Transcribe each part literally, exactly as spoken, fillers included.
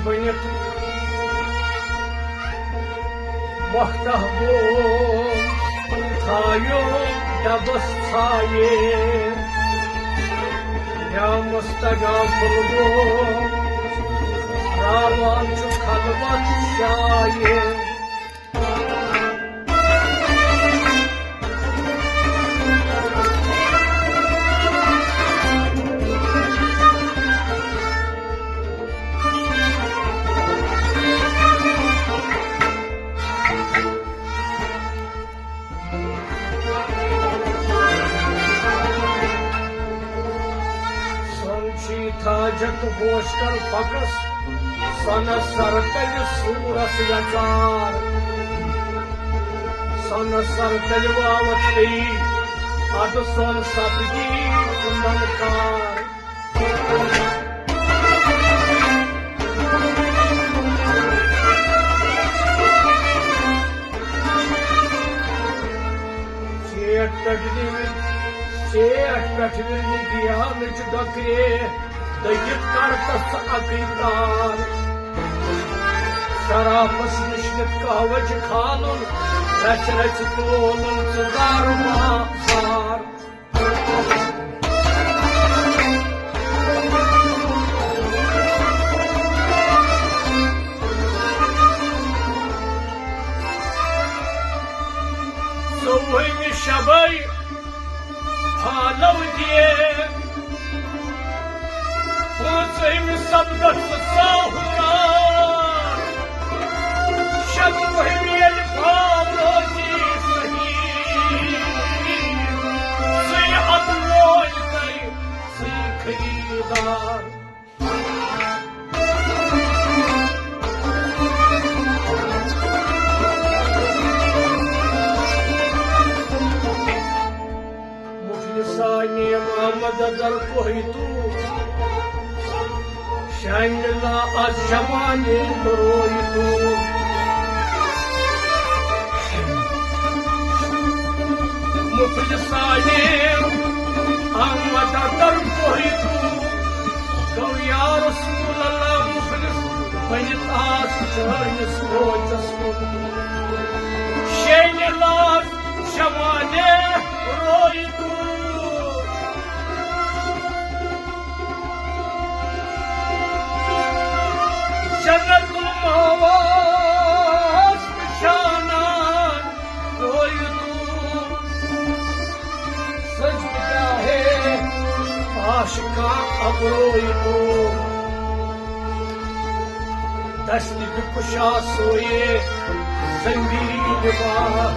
ؤنِتھ۔ مۄختہ گوٚو تھایو ڈبس ژھایے، یا مستغافل گوٚو راوان چھُ خلوت شایے۔ سوٚن چھُے تھاجت ہوش کر پکس، سۄنس سر تلہِ سوٗرس یژار۔ سۄنس سر تلہِ واوت پیٚیہِ، ادٕ سۄن سپدی کُندن کار۔ ژیٹھ پٮ۪ٹھ وِرِ، ژیٹھ پٮ۪ٹھ وِرِ گیانٕچ ڈۄکرے، دٔگِتھ کڑتس ژٕ اکٕے تار۔ شرابس وٕشنِتھ قہوٕ چھِ کھالُن، رژھِ رژھِ تولُن ژٕ دار بازار۔ ژوٚوُہمہِ شبے پھالو دِیے، پٲنٛژہمہِ سپدکھ ژٕ ساہُکار۔ شتوُہمہِ ییٚلہِ پھال روزی صحیح، ژٕے اَتھ وول تَے، ژٕے خریٖدار۔ مفلسانے آمد در کوہ تو، شاملا از شمانے بروی تو۔ مفلسانے آمد در کوہ تو، گوٚو یا رسول اللہ مفلس بٔنِتھ آس چٲنِس کوچس کُن۔ شیٚنہِ لاس شمالے روی تو۔ جنت المأواس وٕچھانان روی تو۔ سجدگاہ عاشقاں ابروی تو۔ دست بکشا سوئے زنگی نما،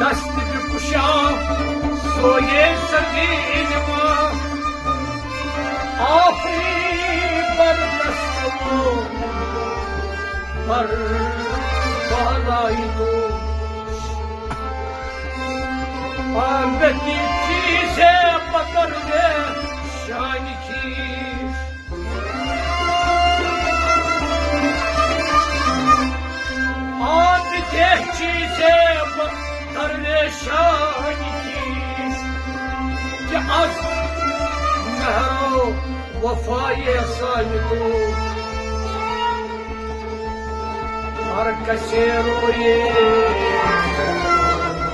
دست بکشا سوئے زنگی نما۔ آخری بر دست و بر بالائی تو۔ آمدی چیزے بدر میں شان کی۔ آمدی چیزے بدر میں شان کی۔ کہ از مہرو وفای احسان تو۔ ہر کسے روئے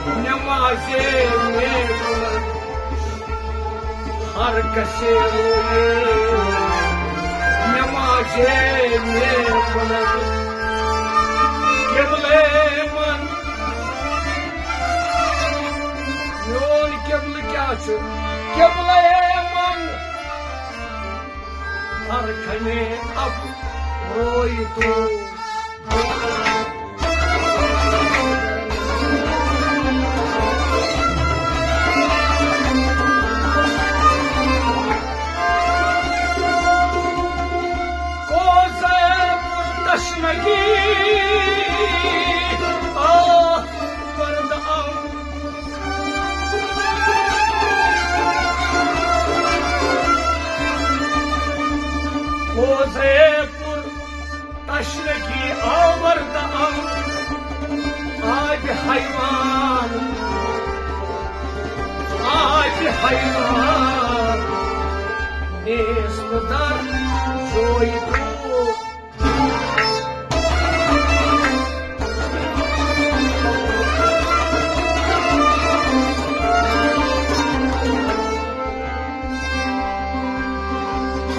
نمازے میں بلند، ہر کسے روئے نمازے میں بلند۔ قبلے من، میون قبلہٕ کیٛاہ چھُ؟ قبلے من، ہر کھنے اب روئی تو۔ کوزے پر تشنگی آہ بردم۔ کوزے پر تشنگی آورد ام، آب حیوان، آب حیوان، نیست در سوے تو۔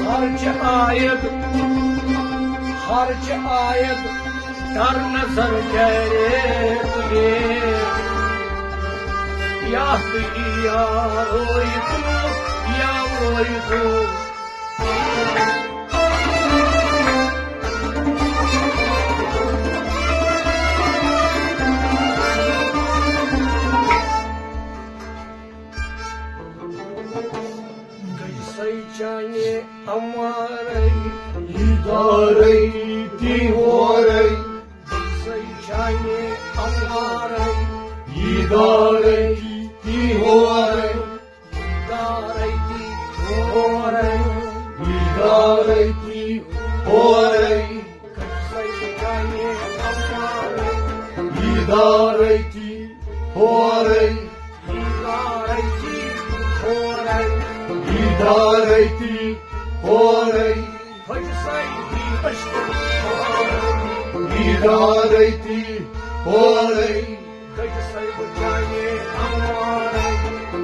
ہر چہ آید، ہر چہ آید، در نظر گرے تجھے۔ یا تجھی یا روئی تو، یا روئی تو۔ گٔے سۄے چانہِ اَمارَے۔ یہِ دارَے تہِ ہورَے۔ گٔے سۄے چانہِ اَمارَے۔ یہِ دارَے تہِ ہورَے۔ دارے تی ہورے، دارے تی ہورے، کسے جانے ہمارے۔ دارے تی ہورے، دارے تی ہورے، دارے تی ہورے۔ حج سعیدی عشق، دارے تی ہورے۔ گٔے سربہٕ چانہِ اَمارَے۔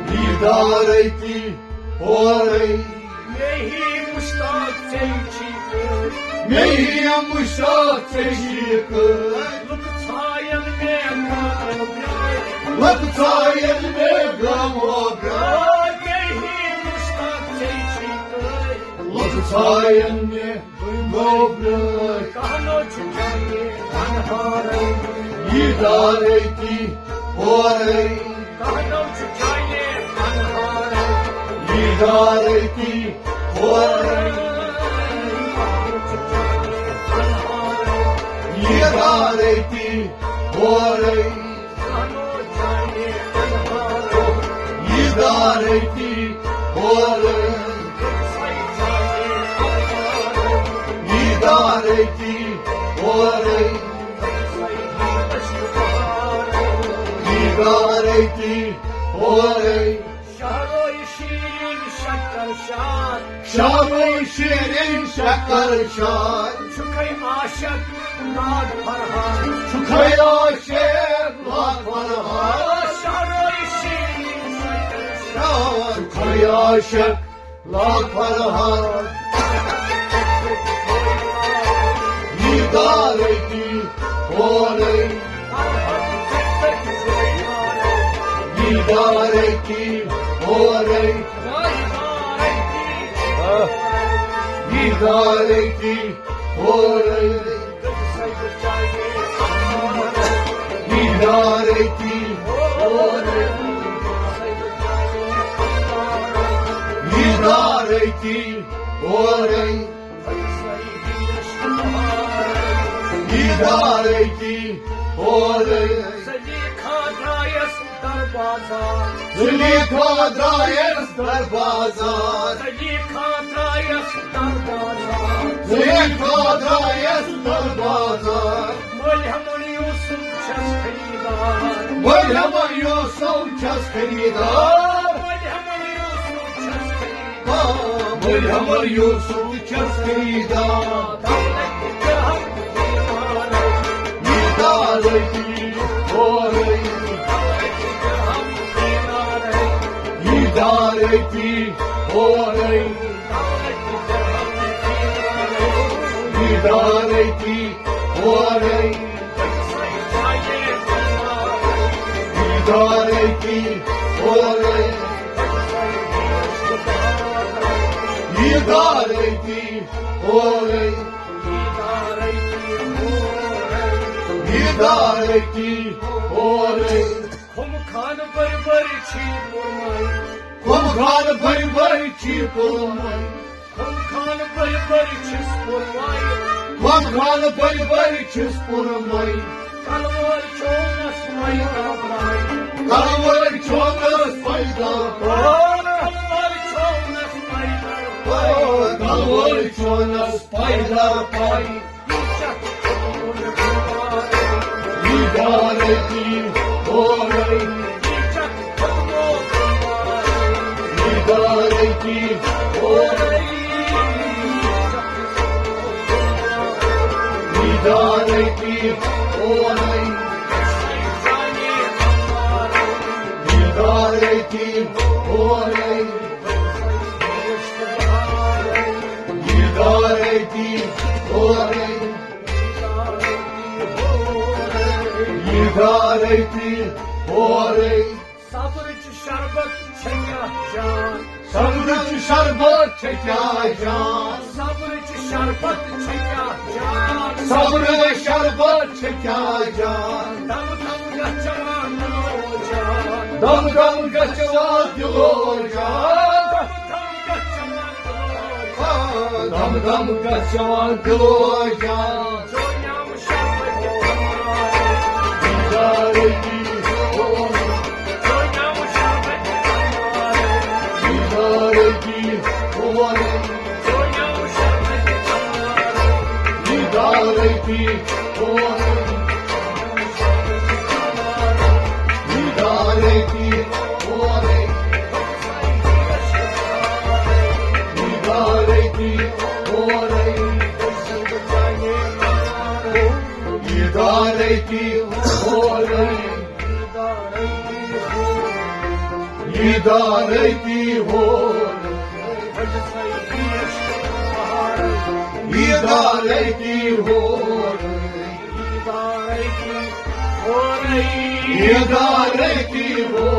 دیٖدارَے تی ہورَے۔ مےٚ ہی مُشتاق ژےٚ چھی کٲنٛسہِ۔ مےٚ ہی مُشتاق ژےٚ چھی کٲنٛسہِ۔ لُکھ ژھایَن مےٚ گامو برٛاے۔ لُکھ ژھایَن مےٚ گامو برٛاے۔ مےٚ ہی مُشتاق ژےٚ چھی کٲنٛسہِ۔ لُکھ ژھایَن مےٚ گوٚبرٲے۔ کہنو چھُ چانہِ اَنہارَے۔ یہِ دارے تی ہورے۔ کہنو چھُ چانہِ اَنہارَے۔ یہِ دارے تی ہورے۔ کہنو چھُ چانہِ اَنہارَے۔ یہِ دارے تی ہورے۔ یہِ دارے تی ہورے۔ یہِ دارے تی ہورے۔ یہِ دارے تی ہورے۔ شہرو شیرین شکر شاد۔ شہرو شیرین شکر شاد۔ چھُکھے عاشق لال فرہاد۔ چھُکھے عاشق لال فرہاد۔ شہرو شیرین شکر شاد۔ چھُکھے عاشق لال فرہاد۔ یہِ دارے تی ہورے۔ یہِ دارے تی ہورے۔ یہِ دارے تی ہورے۔ یہِ دارے تی ہورے۔ یہِ دارے تی ہورے۔ یہِ دارے تی ہورے۔ زلیخا درٛایس در بازار۔ زلیخا درٛایس در بازار۔ زلیخا درٛایس در بازار۔ زلیخا درٛایس در بازار۔ مٔلۍ ہٮ۪من یوسف چھس خریدار۔ مٔلۍ ہٮ۪من یوسف چھس خریدار۔ مٔلۍ ہٮ۪من یوسف چھس خریدار۔ آ، مٔلۍ ہٮ۪من یوسف چھس خریدار۔ دولت درہم دینار۔ یہِ دارے تی ہورے۔ دولت درہم دینار۔ یہِ دارے تی ہورے۔ یہِ دارے تی ہورے۔ یہِ دارے تی ہورے۔ یہِ دارے تی ہورے۔ یہِ دارے تی ہورے۔ کھُمہٕ خانہٕ بٔرۍ بٔرۍ چھی پوٚرمُت۔ کھُمہٕ خانہٕ بٔرۍ بٔرۍ چھی پوٚرمُت۔ کھُمہٕ خانہٕ بٔرۍ بٔرۍ چھِس پوٚرمُت۔ کھُمہٕ خانہٕ بٔرۍ بٔرۍ چھِس پوٚرمُت۔ کلہٕ وٲلۍ چونس پیدا پاے۔ کلہٕ وٲلۍ چونس پیدا پاے۔ کلہٕ وٲلۍ چونس پیدا پاے۔ کلہٕ وٲلۍ چونس پیدا پاے۔ یہِ دارے تی ہورے۔ یہِ دارے تی ہورے۔ اورے، ادارے تہِ اورے، ادارے تہِ اورے، ادارے تہِ اورے۔ صبرٕچ شربت چھےٚ کیٛاہ جان؟ صبرٕچ شربت چھےٚ کیٛاہ جان؟ صبرٕچ شربت چھےٚ کیٛاہ جان؟ صبرٕچ شربت چھےٚ کیٛاہ جان؟ دم دم گژھِ جوان دِلو جان۔ دم دم گژھِ جوان دِلو جان۔ دم دم گژھِ جوان دِلو جان۔ دم دم گژھِ جوان دِلو جان۔ ادارے تہِ اورے، ادارے تہِ اورے، ادارے تہِ اورے، ادارے تہِ اورے۔